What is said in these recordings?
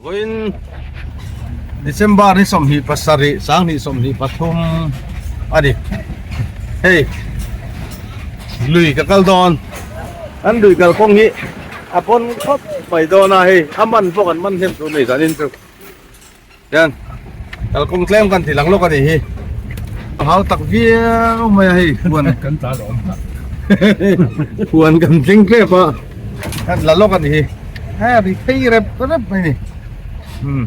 Vawiin December ni 27 2023 a ni. Hei lui ka kal dawn an lui kal kawng hi a pawn khawp mai dawn a hei a man pawh kan man hnem tur nei zanin chu hian kalkawng tlem kan ti lang lawk a nih hi a hau tak viau mai a hei huan kan tla lawm huan kan thleng tlep a kan la lawk a nih hi he ri phei rep rep mai ni um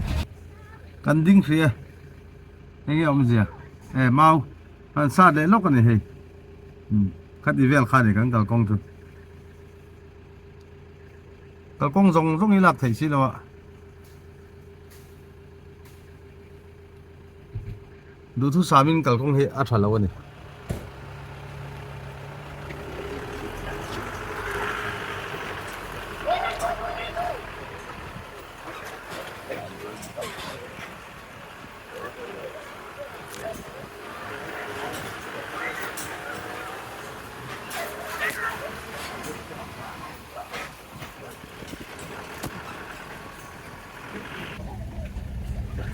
kan ding hrih a enge awmzia e mau han sat leh lawk a ni hei um khati vel kha ni kan kalkawng chu kalkawng zawng zawng hi lak theih si lo a. Duhthusamin kalkawng hi a tha lo a ni.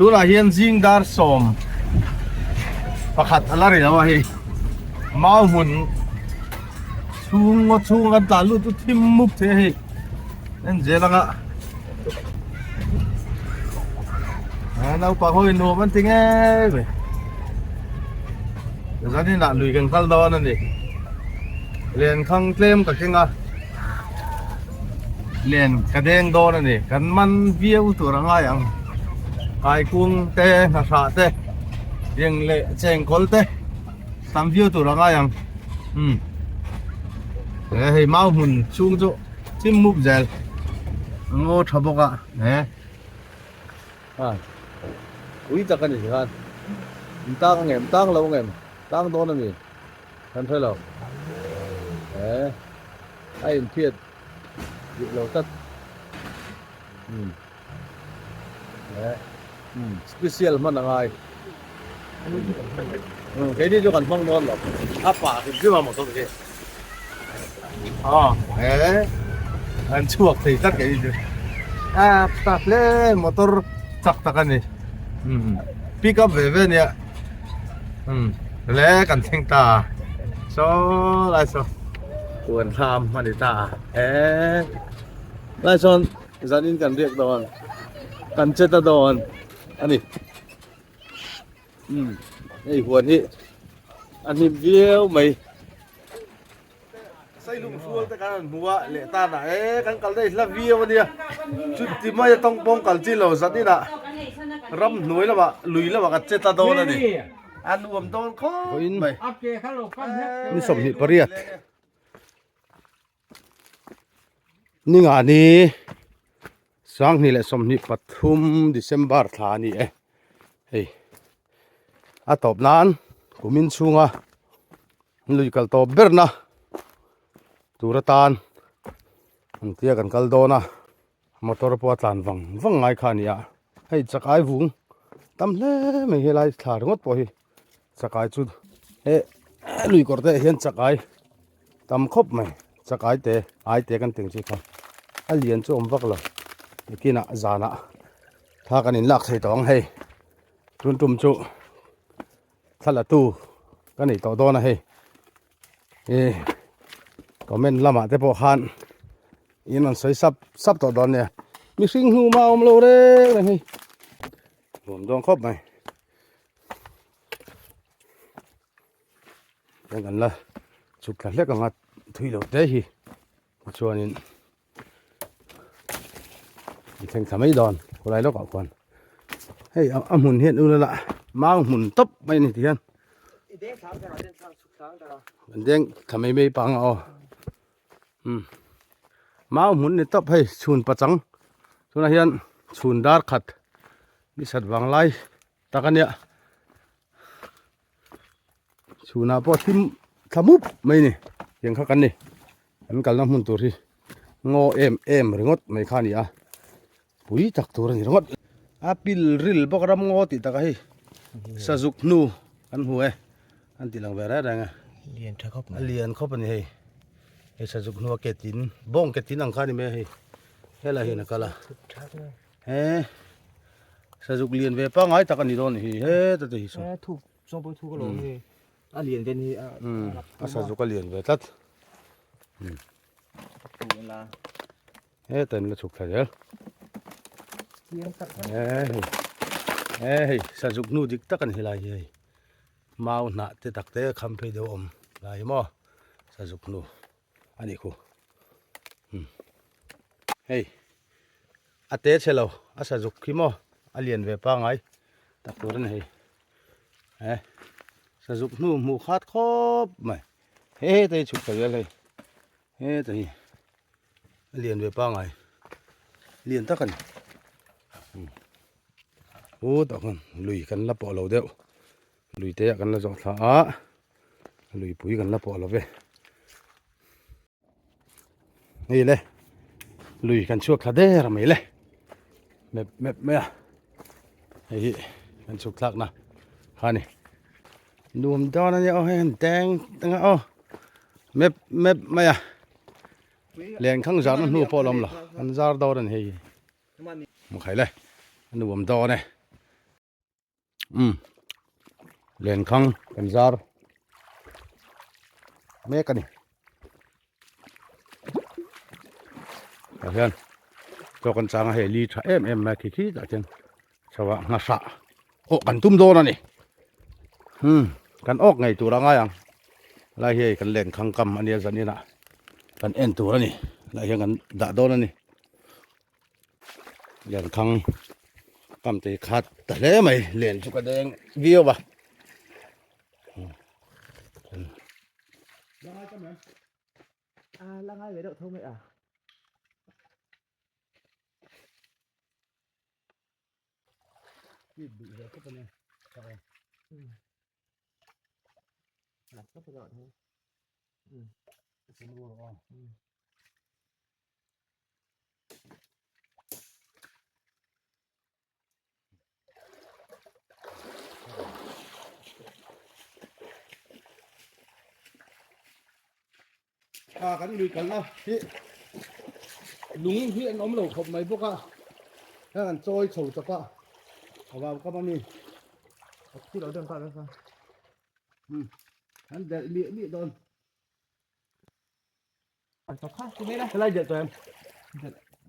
Tunah hian zing dar 11 a la ri lo a hei mau hmun chhung ngaw chhung kan tlan lut chu thim mup thei a hei en zel anga a naupang ho in nuam an ti ngei mai zanin ah lui kan kal dawn a ni lenkhang tlem ka keng a. Len ka deng dawn a ni. Kan man viau tur a ngai ang. Kaikung te, hnahrah te, eng leh chengkawl te tam viau tur a ngai ang. Umm. He hei mau hmun chhung chu chim mup zel. A ngaw tha bawk a. He. A. Ui tak a ni khan. In tang ang em? Tang lo ang em? Tang dawn a mi? Kan hre lo. He. A inphiat duh lo tlat. Umm. Eh. Umm. Special hman a ngai. Umm. Keini chu kan hmang dawn lo. A pah hrim hrim a motor hi. Ah. Eh. An chhuak thei tlat keini chu. A tak hle motor chak tak a ni. Umm. Pick up ve ve nia. Umm. Le kan thleng ta. Saw lai saw. Huan thlam a ni ta e lai chuan zanin kan riak dawn kan che ta dawn a ni umm hei huan hi a hnim viau mai sailung hrual te kan han hmu a leh tan ah e kan kal daih hla viau a nia chuti mai a tawng pawng kal chi lo zanin ah ramhnuai lamah lui lamah kan che ta dawn a ni. A nuam dawn khawp mai. Ni 28 Ninga ni 2023 December thla a ni e. Hei a tawp nan kumin chhunga lui kal tawp berna tur atan an tia kan kal dawn a. Motor pawh a tlan vang vang ngai kha a ni a, hei chakai vung tam hle mai helai thla ringawt pawh hi chakai chu he lui kawr te ah hian chakai tam khawp mai chakai te ai te kan tih ang chi kha a lian chu a awm vak lo nikinah zanah thla kan inlak thei tawh ang hei tun tum chu thla la tu ka nei tawh dawn a hei ih comment lamah te pawh khan. In rawn sawi sap sap tawh dawn nia. Mihring hnu mah a awm lo reng reng hi. Nuam dawn khawp mai. Hian kan la chhuk thla hlek anga thui lo te hi. Tichuanin an thleng thla mai dawn khawlai lawkah khuan. Hei a hmun hian ula lah mau hmun tawp mai a ni ti hian. An deng thla mai mai pang a aw. Umm mau hmun ni tawp hei chhun pachang tunah hian chhun dar khat ni sat vang lai tak a nia chhunah pawh thim thla mup mai a ni tiang kha kan ni kan kalna hmun tur hi ngaw em em ringawt mai kha a ni a pui tak tur a ni ringawt a pil ril bawk ram ngaw tih takah hei sazuk hnu kan hmu e. An tih lang ve reng reng a. Lian tha khawp mai. A lian khawp a ni hei. Hei sazuk hnua ke tin, bawng ke tin ang kha a ni mai a hei. Helai hian a kal a. He. Sazuk lian ve pangai tak a ni dawn hi heta te hi saw. Thuk sawng thuk alawm hi a lian ve ni a a sazuk a lian ve tlat. Heta in la chhuk thla zel. He hei sazuk hnu dik tak a ni helai hi hei mau hnah te tak te kham phei deuh a awm lai hi maw sazuk hnu a nih khu. Hei a te chhe lo a sazuk khi maw a lian ve pangai tak tur a ni hei he sazuk hnu hmuh khat khawp mai he heta hi chhuk thla zel hei heta hi a lian ve pangai lian tak a ni hutah khan lui kan la pawh lo deuh lui te ah kan la zawh thla a luipui kan la pawh lo ve. Hei le lui kan chhuak thla der mai le mep mep mai a hei hi kan chhuk thlak na kha ni nuam dawn a nia aw hei han teng teng a aw mep mep mai a lenkhang zarna hnu pawh a la awm lo an zar dawn a ni hei hi hmuh le a nuam dawn e. Umm lenkhang kan zar mek a ni tah hian chaw kan chang a hei li tha em em mai khi khi tah khian chho ah nghahhrah awh kan tum dawn a ni umm kan awk ngei tur a ngai ang lai hi hei kan lenkhang kam a nia zan inah kan en tur a ni lai hian kan dah dawn a ni. Lenkhang kam te khat ta hle mai len chu ka deng viau a a la ngai ve deuh tho mai a A kan lui kalna hi lung hi an awm lo khawp mai bawk a heng an chawi chho chawp a a vau kam ami an delh miah miah dawn. Helai delh tawh em?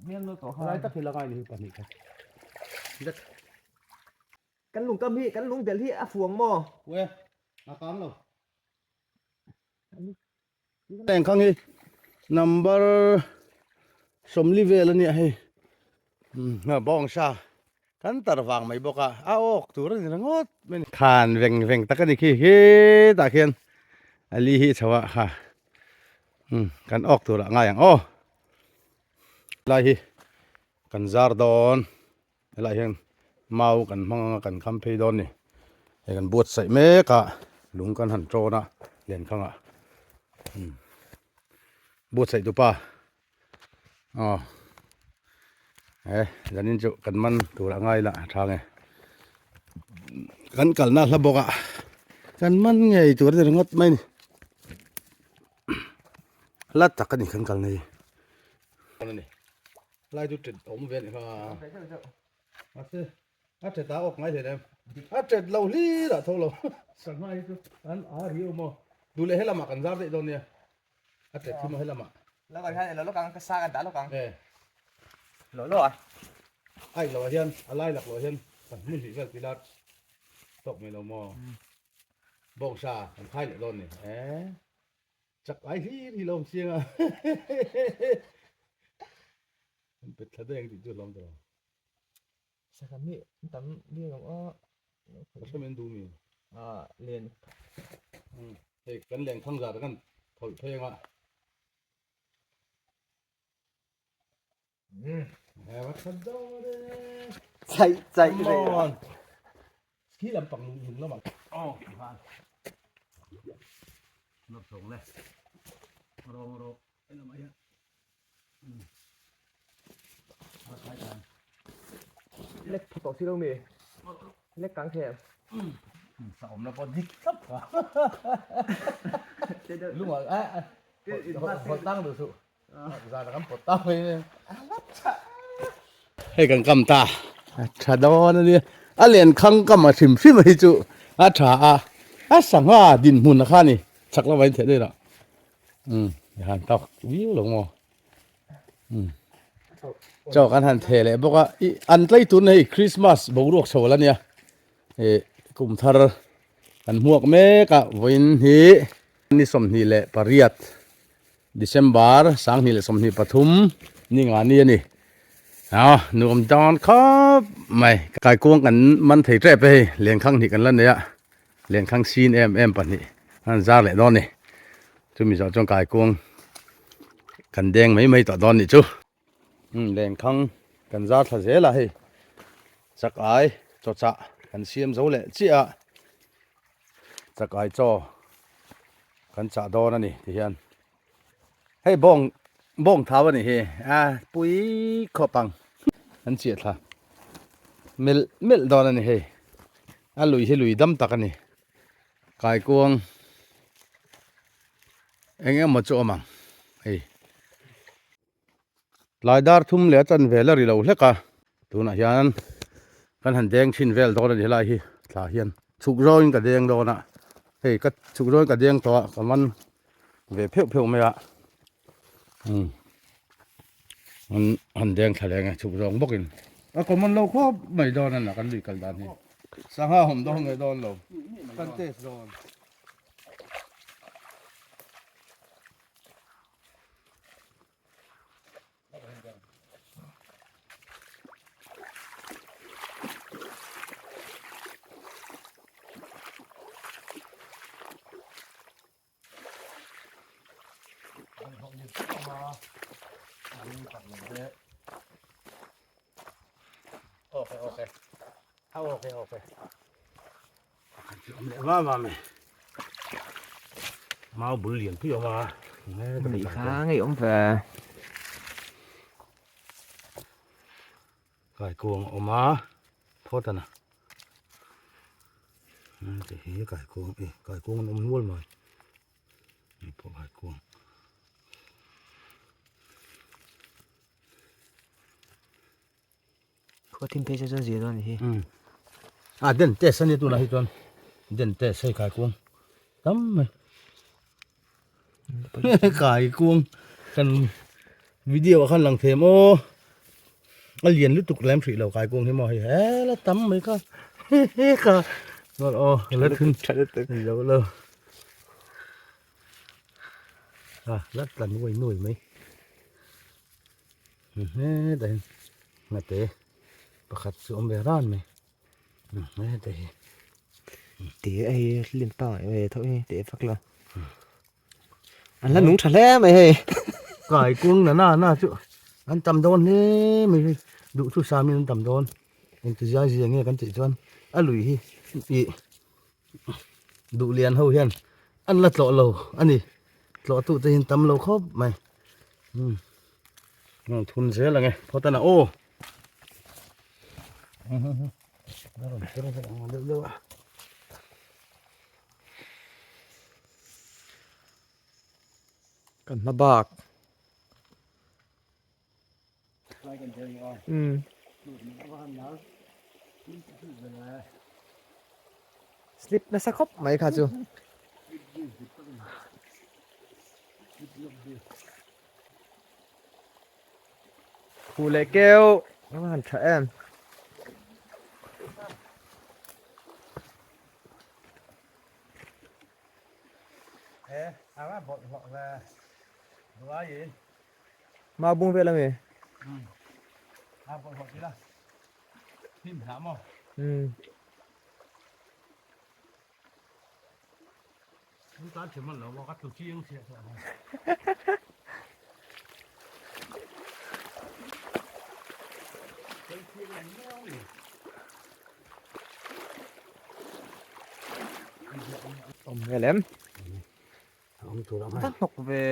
Helai tak hi la ngai ni hi pahnih kha. Zet. Kan lung kam hi, kan lung delh hi a fuang maw? Ue, a kang lo. Eng khang hi number sawmli vel a nia hei. Bawng sa kan tar vang mai bawk a, a awk tur a ni ringawt mai a ni. Khan veng veng tak a ni khi hetah khian a li hi chho a ha kan awk tur ah ngai ang aw. Helai hi kan zar dawn helai hian mau kan hmang anga kan kham phei dawn a ni. Hei kan buatsaih mek a lung kan han tawn a lenkhang ah buatsaih tupa. Aw he zanin chu kan man tur a ngai lah a tha nge kan kalna hla bawk a kan man ngei tur a ni ringawt mai a ni hla tak a ni kan kalna hi a ni lai chu ṭet awm ve a ni kha mahse a ṭet a awk ngai hle em a ṭet lo hlir ah tho lo sangha hi chu an a ri awm aw duh leh helamah kan zar daih dawn nia. A tet hi maw helamah. Lo kan hian ilo lawk ang ka sa kan dah lawk ang. Eh. Lo lo a. Ai lo ah hian a lai lak lo hian kan hmun hnih vel tila tawk mai lo maw. Bawngsa kan khai leh dawn ni. Eh. Chak ai hlir hi lo awm chiang a. Kan pet thla daih ang tih chu hlawm ta lo. Sa kan hi tam viau ang aw. Ka hre men duh mi. Ah len. Hei kan leng thang zat kan thawlh phei anga. He va tha dawn e. Chai chai re. Khi lampang lung lung lamah. Aw han. Nop thong le. Rong ro. Lamah hian. Lek phu tawh si lo mi lek kang thei sa awm na pawh dik thlap kha lung a hawt tang duh suh zan kan pawt tang mai hei kan kam ta. A tha dawn a nia. A len khang kam a hrim hrim hi chu a tha a. A sangha dinhmun a kha ni. Chak lova in theih daih lo. Umm han tawk viau lo maw. Umm chaw kan han theh leh bawk a. Ih an tlei tun hei Christmas boruak chho la nia. Ih kum thar kan hmuak mek a vawiin hi ni 28. December 2023 ni nga ni a ni. A nuam dan khawp mai. Kaikuang kan man thei tep e hei lenkhang hnih kan la nei a, lenkhang sin em em pahnih an zar leh dawn a ni. Chumi zawh chuan kaikuang kan deng mai mai tawh dawn nih chu. Umm lenkhang kan zar thla zel a hei chakai chaw chah kan siam zo leh chiah a, chakai chaw. Kan chah dawn a ni ti hian hei bawng bawng thau a ni hi a pui khawp ang an chiah thla melh melh dawn a ni hei a lui hi lui dam tak a ni kaikuang eng emaw chu awm ang hei. Tlai dar thum leh a chan vel a ri lo hlek a, tunah hian kan han deng chhin vel dawn a ni helai hi thla hian chhuk zawngin ka deng dawn a, hei ka chhuk zawngin ka deng tawh a ka man ve pheuh pheuh mai a, umm an han deng thla leng e chhuk zawng bawkin a common lo khawp mai dawn a na kan lui kal dan hi sangha awm dawn nge dawn lo kan test dawn. Okay, okay. Okay, okay. Va va mai mau bul lian pui awm a Ni kha ngei awm ve kai kuang awm a phawt ana ti hi kai kuang e kai kuang an awm nual mai ni pawh kai kuang Khua thim phei se chuan zir dawn a ni hi. Umm. A den test a nia tunah hi chuan den test hei kai kuang tam mai. Kai kuang kan video ah khan lang thei em aw. A lian lutuk lem hrih lo kai kuang hi maw hei he la tam mai kha ka aw la thun lo lo. A la tla nuai nuai mai. Hetah hian hnate pakhat chu awm ve ran mai hetah hi te hei hlim pa ve tho hi te vak lo an la nung tha hle mai hei kai kung na na na chu an tam dawn hle mai hei duh thu sam in an tam dawn engti zai zia nge kan tih chuan a lui hi ih duh lian ho hian an la tlawh lo a ni tlawh tu te hian tam lo khawp mai umm thun zel ang e phawt a na aw a rawn kher vel ang deuh deuh a kan hma bak Slip nasa khawp mai kha chu. Khu leh keu a han tha em. Mau bung vel ami. A bawlh hlawh tila. Hnim hlah maw? An tan thin man lo maw ka tlu chiang chiah tawh mai. Awm vel em? Awm tur ang. Va hnawk ve.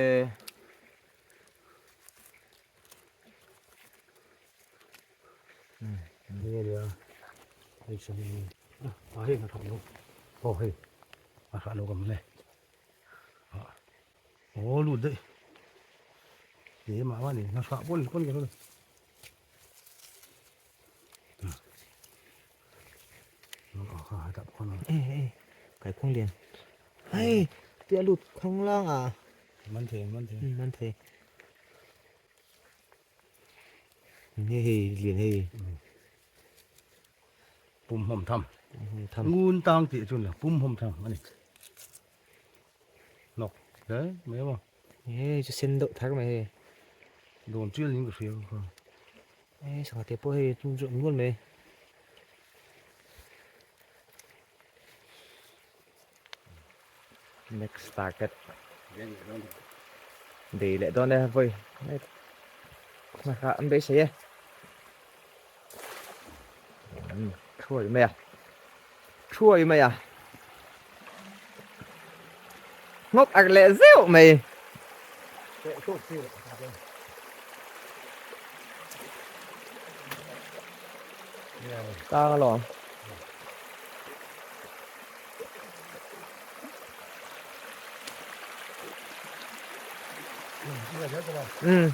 Kung lian. Hei, tia lut khang lang a. Man thei, man thei. Man thei. Hei hei lian hei. Pum hawm tham. Pum hawm tham. Ngun tang tih chu la pum hawm tham ani. Nok hle mai maw. Hei chu sen deuh thar mai hei. Dawn chial in ka hria kha. Hei sangha te pawh hei chu zawm nual mai. Next target. Bei leh dawn e vawi. Hmasa an beisei e. Thuai mai a. Thuai mai a. Ngawk ak leh zeuh mai. Tang alawm. Ừ.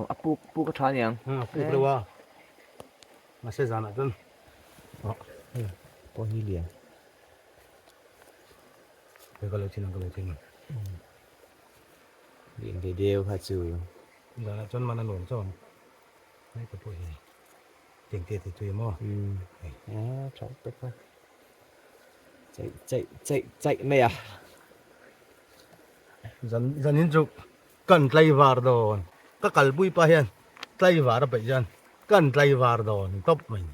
A puk puk a tha aniang. A puk lo a. Mahse zanah chuan pawh hi lian. Ka lo chin ang ka lo chin ang. Lian ve deuh kha chu. Zanah chuan man a nuam chauh ang. Hei te pawh hi teng te te tui maw. A tha tak a. Chaih chaih chaih chaih mai a. Zan zanin chu kan tlaivar dawn. Ka kalpui pah hian tlaivar a peih chuan kan tlaivar dawn tawp mai ni.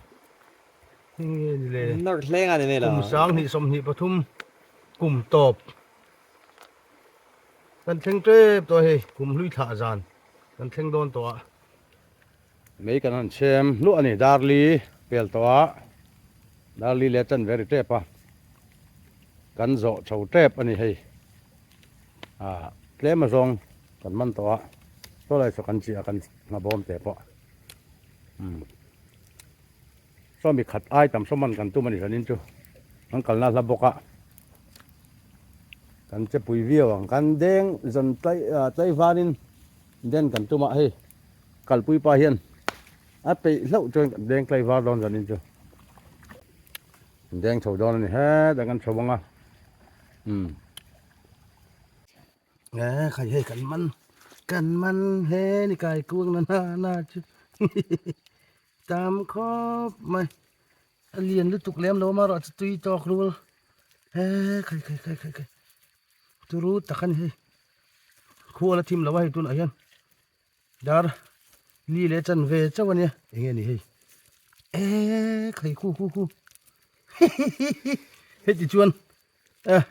Nge ni le. Nawrh hleng a ni mai lo. Kum 20 23 kum tawp kan thleng tep tawh a hei kum hlui thlah zan kan thleng dawn tawh a. Mei kan han chhem hluah a ni Darli pel tawh a Darli leh chan ve ri tep a kan zawh chho tep a ni hei ah tlem a zawng kan man tawh a saw lai saw kan chiah a kan ngabawm teh pawh umm saw mi khat ai tam saw man kan tum a ni zanin chu kan kalna hla bawk a kan che pui viau ang kan deng zan tlai ah tlaivanin den kan tum a hei. Kalpui pa hian a peih hlauh chuan kan deng tlai var dawn zanin chu kan deng chho dawn a ni hetah kan chho ang a umm e khai hei kan man kan man hle ni kai kuang na na na chu tam khawp mai a lian lutuk lem lo amarawh chu tui tawk rual he khai khai khai khai khai turu tak a ni hei khua la thim lo a hei tunah hian. Dar li leh chan ve chauh a nia eng nge ni hei eee khai khu khu khu heti chuan eh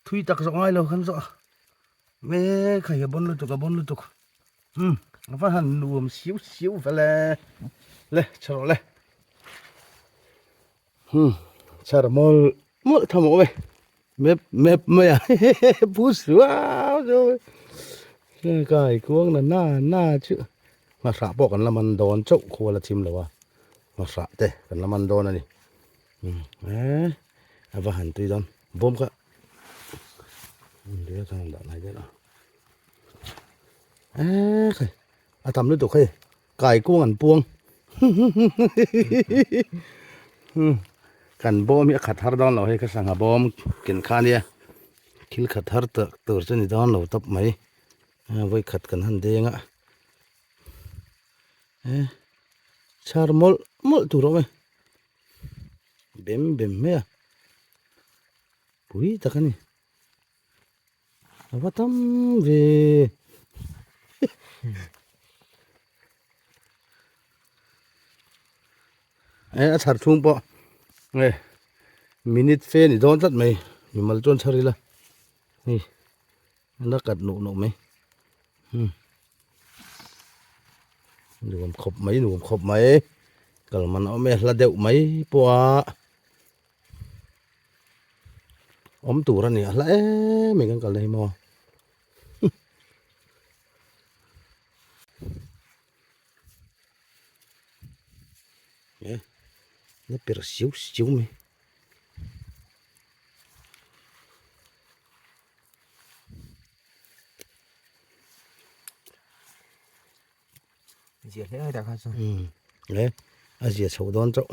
thui tak zawk ngai lo khan zawh me khai a bawn lutuk a bawn lutuk um a va han nuam siau siau vel e le chhe rawh le um chhar mawl mawlh tha mawh ve. Map map mai a pu suau chu kai kuang na na na chu hmahrah pawh kan la man dawn chauh khua la chim lo a hmahrah te kan la man dawn a ni eh a va han tui dawn bawm kha eh khai a tam lutuk hei. Kai kuang an puang kan bawm hi a khat har dawn lo hei ka sangha bawm ken kha ania thil khat har tak tur chu ni dawn lo tawp mai vawi khat kan han deng a eh chhar mawlh mawlh tur a awm e bem bem mai a pui tak a ni. A va tam ve. Eh a chhar chhung pawh nge minute fe ni dawn tlat mai mimal chuan chhar ila hei a la kat nuh nuh mai hmm nuam khawp mai nuam khawp mai kal man a awm e hla deuh mai pawh a. Awm tur a ni a hla em em kan kal na hi maw. E na per siu siu mai. Zia hle mai tak kha chu. Um e a zia chhoh dawn chauh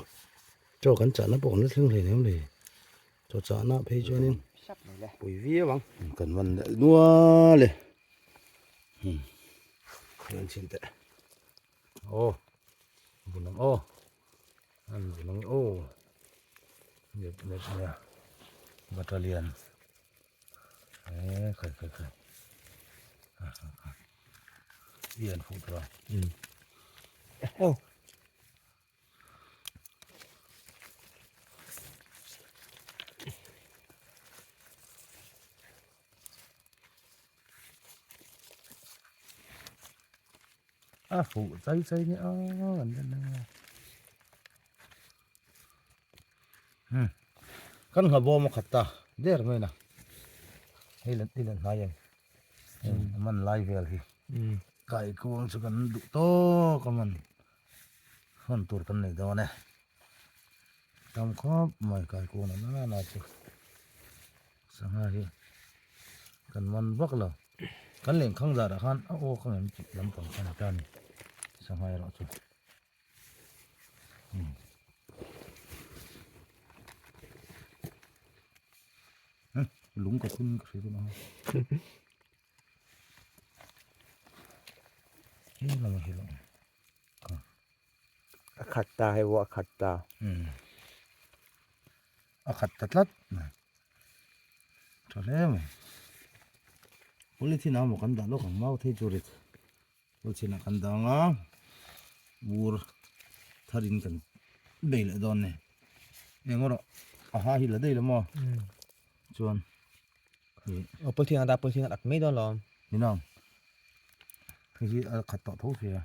chaw kan chahna pawh kan la thleng hlei nem le chaw chahna phei chuanin pui viau ang kan van leh nual e um hei an chhin teh aw vun ang aw an vun ang aw nep nep nia battalion e khai khai khai Lian fuh tura. Um. Oh. A fuh chai chai ni a an den a. Hmm. Kan ngha bawm a khat ta der mai na. Hei lan hei lan hnai em. A man lai vel hi. Kai kuang chu kan duh tawk a man hawn tur kan nei dawn e. Tam khawp mai kai kuang na na na chu. Sangha hi kan man vak lo. Kan lengkhang zarah khan a aw ka ngem tih lampang khan a ta ni. Sangha erawh chu. Lung ka phun ka hre dawn a he lam hi lo a khat ta hei pawh a khat ta a khat ta tlat mai tha hle mai polythene ah maw kan dah lawk ang mau thei chu rit Kawlchhinah kan dang a, bur tharin kan bei leh dawn ni. Eng erawh a ha hi la daih lo maw? Chuan ih. Aw pawlthing a dah pawlthing a dak mai dawn lo. Ni nang. Hei hi a khat tawh tho sia.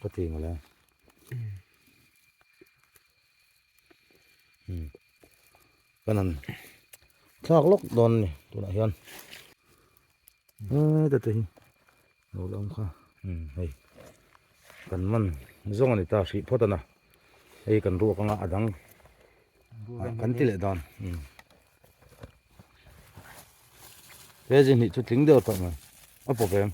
Ka ti ngawlh a. Kan han thlak lawk dawn a ni tunah hian. Heta te hi lo la awm kha hei kan man zawng a ni ta hrih phawt a na hei kan ruak anga a dang kan ti leh dan he zin hnih chu tling deuh tawh mai a pawp em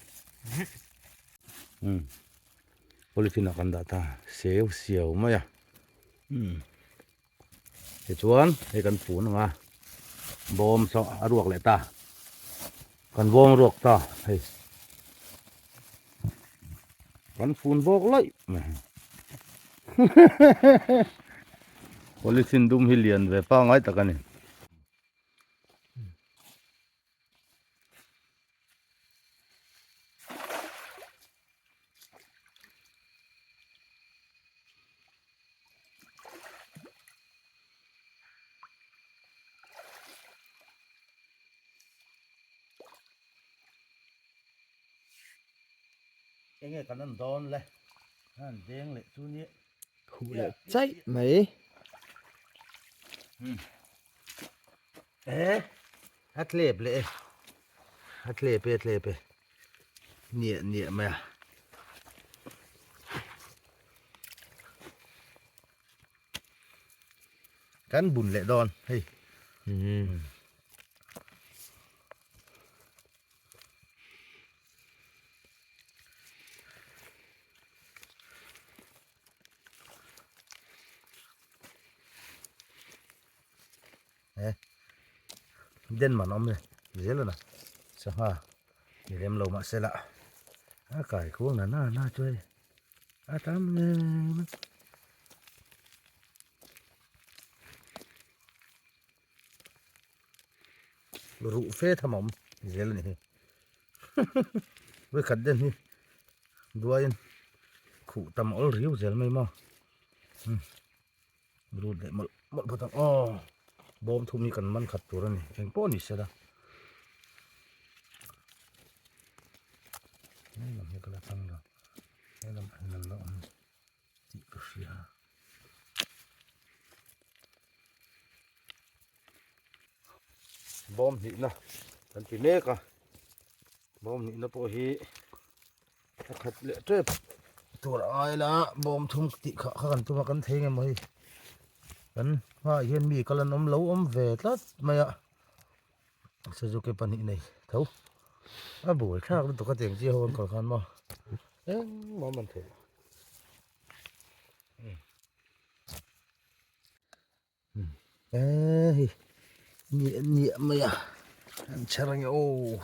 polythene ah kan dah ta seu siau mai a Tichuan hei kan fun ang a, bawm saw a ruak leh ta, kan bawm ruak ta hei kan fun bawk laih mai polythene dum hi lian ve pangngai tak a ni. Enge kan an dawn le an deng leh chu ni khuh leh chaih mai e a tlep leh e a tlep e a tlep e niah niah mai a. Kan bun leh dawn hei. Den man awm le zel a na sangha ni lem lo mahse lah a kai khuang na na na chu hei a tam ngei mai. Ruh fe tham a awm zel a ni hei vawikhat den hi duaiin khuh tam a awl riau zel mai maw. Rut leh mawlh mawlh phawt ang aw bawm thum hi kan man khat tur a ni eng pawh ni sela hei lam hi ka la chang lo he lam hi an la awm tih ka hria. Bawm hnihna kan ti mek a, bawm hnihna pawh hi a khat leh tep tur a ngai la, bawm thum tih kha kha kan tum a kan thei nge maw hei kan hmaah hian mi kal an awm lo awm ve tlat mai a, Suzuki pahnih nei tho a buai thlak lutuk a tiang chi ho an kal khan maw engmah a man theih loh. Eee hei niah niah mai a an chher ange aw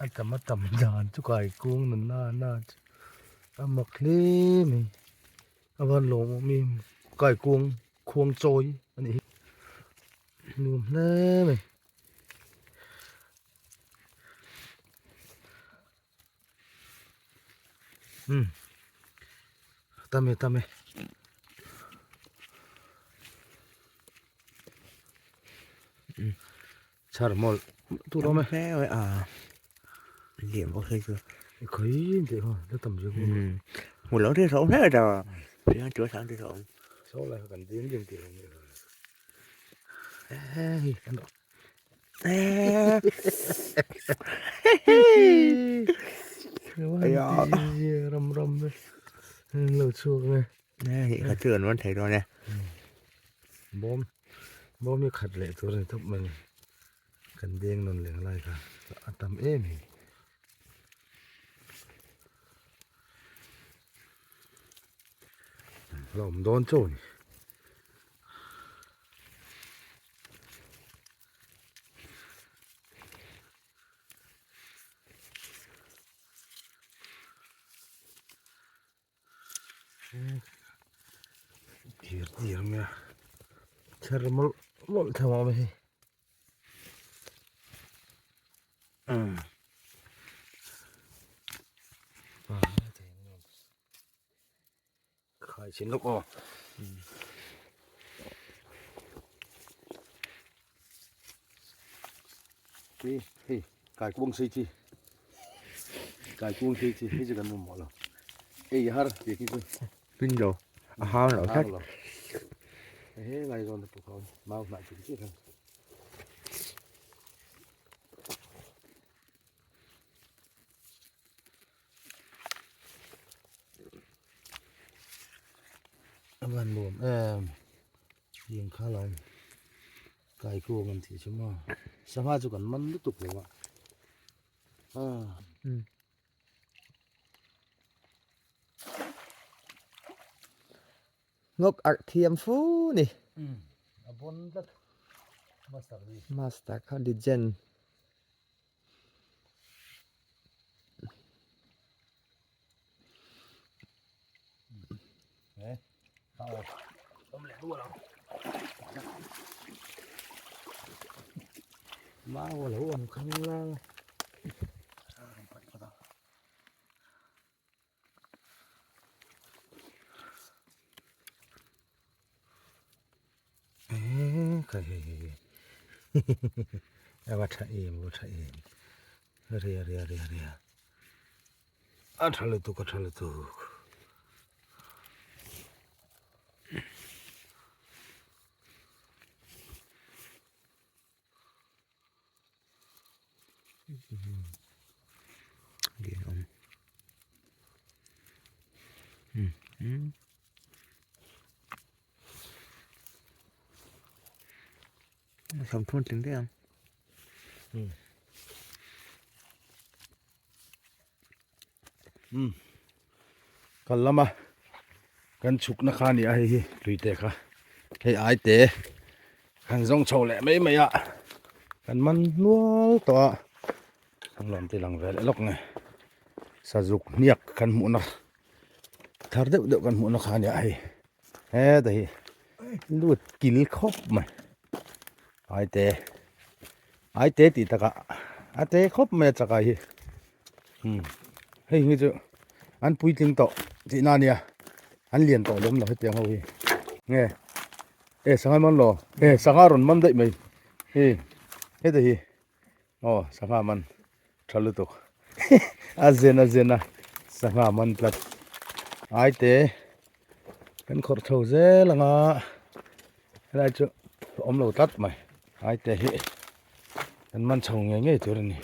a tam a tam dan chu kai kung na na na chu a mak hle mai a van lawmawm em kai kung khuang chawi a nih hi nuam hle mai. Um tam e tam e um chhar mawlh tur awm e hle a lian bawk hei chu khawi tih kha la tam zia um hmu lo thei hrawm hle ta riang chu sang thei hrawm saw lai kha kan ding ding tih lo ni hei kan Ram ram lo chhuak nge. Hei kha chu an rawn thei dawn e. Bawm bawm hi khat leh tur a ni tawp mai ni. Kan deng nawn leh lai kha a tam em hi. La awm dawn chauh a ni. Thir tir mai a chher mawlh mawlh thei ang awm hei umm. Khai chin lawk aw. Chi hei kai kuang sei chi. Kai kuang sei chi hei chu kan mamawh lo. Ei har ti khi chu. Pin lo. A hang lo tlat. He ngai zawn te pawh kha mau hnah chi chi khan. A van nuam em tiang kha lo kai kuang an tih chu maw sangha chu kan man lutuk lo a ah Ngawk arh thiam fu ni. A bon tlat master hi. Master kha legend. Mau a lo awm khang lang a. Eee hei hei hei a va tha em a va tha em ria ria ria ria a tha lutuk a tha lutuk. Sawmthum tling daih ang. Um kal lama kan chhukna kha a ni a hei hi tui te kha hei ai te kan zawng chho leh mai mai a kan man nual tawh a kan lawm ti lang ve leh lawk nge sazuk hniak kan hmuhna thar deuh deuh kan hmuhna kha a ni a hei heta hi lut kil khawp mai ai te ai te tih takah a te khawp mai a chakai hi. Umm hei hi chu an puitling tawh tih na ania an lian tawh lem lo hetiang ho hi nge e sangha man lo e sangha rawn man daih mai hei heta hi aw sangha man tha lutuk a zen a zen a sangha man tlat ai te kan khawrh chho zel anga helai chu a awm lo tlat mai ai te hi. Kan man chho ngei ngei tur a ni.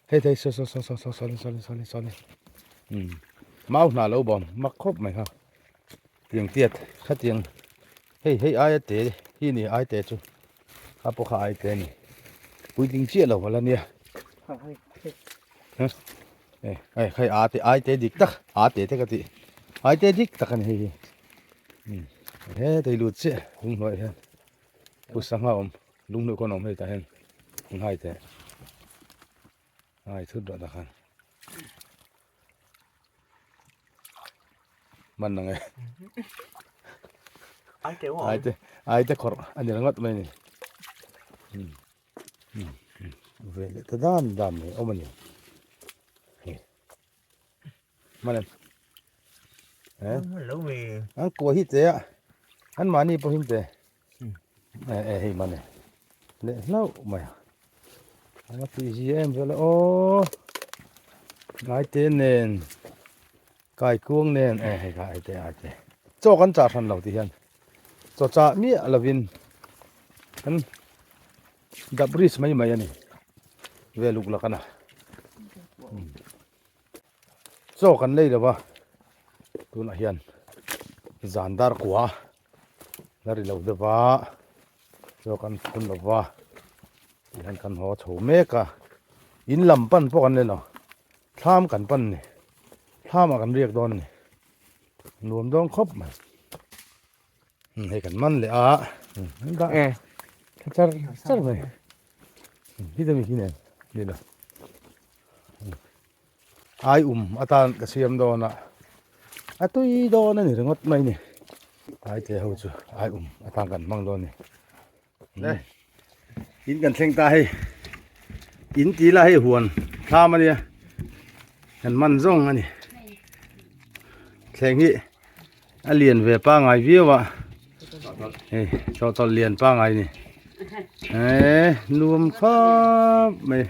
Hei thei saw saw saw saw saw sawnin sawnin sawnin sawnin umm mau hna lo bawm mak khawp mai kha tiang tiat khatiang hei hei aia te hi ni ai te chu a pawh kha ai te a ni puitling chiah lo ala nia hei hei hei a te ai te dik tak a te te ka tih ai te dik tak a ni hei hi umm he lut chiah lung hnuaiah hian pu sangha awm. Lung hnuh khawn awm hei tah hian ngai teh ngai thut rawh tah khan man ang e ai te ai te khawrh a ni ringawt mai a ni ve leh ta dam dam mai awm a ni hei man em an kuah hi te a an mahni pawhin te e e hei man e leh hlauh mai a a tui zi em vel a aw ngai te nen kai kuang nen e hei kha ai te ai te chaw kan chah hran lo ti hian chaw chah miah lovin kan dap ris mai mai a ni vel uk lak a na chaw kan lei lova tunah hian zan dar kua la ri lo deuh va chaw kan phun lo va tihian kan haw chho mek a in lam pan pawh kan leh lo thlam kan pan ni thlam ah kan riak dawn a ni nuam dawn khawp mai hei kan man leh a char char mai hi te mi hi nen ni lo. Ai um atan ka siam dawn a a tui dawn a ni ringawt mai ni ai te ho chu ai um atan kan hmang dawn a ni in kan thleng ta hei in ti la hei huan thlam a nia kan man zawng a ni thleng hi a lian ve pangai viau a hei chawhtawlh lian pangai a ni eh nuam khawp mai.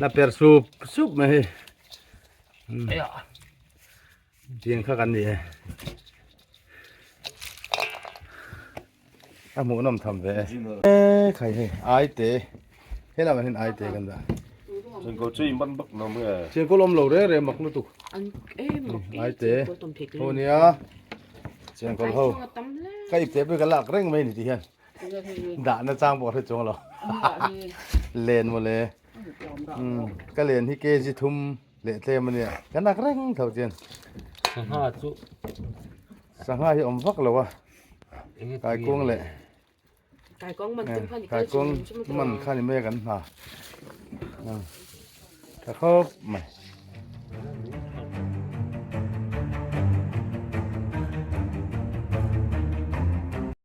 La per sup sup mai hei tiang kha kan ni e a hmuh nawm tham ve e khai hei ai te he lamah hian ai te kan dah Chengkawl chu i man bak lo nge chengkawl awm lo re re mak lutuk ai te ho nia chengkawl ho ka ip te pawh ka lak reng mai ni ti hian Dah na chang pawh hre chuang lo. Len mawle. Ka len hi kg thum leh tlem a nia. Ka nak reng tho chian. Sangha chu. Sangha hi awm vak lo a. Kaikuang leh. Kaikuang man tum kha ni Kaikuang man kha ni mai a kan hna. Tha khawp mai.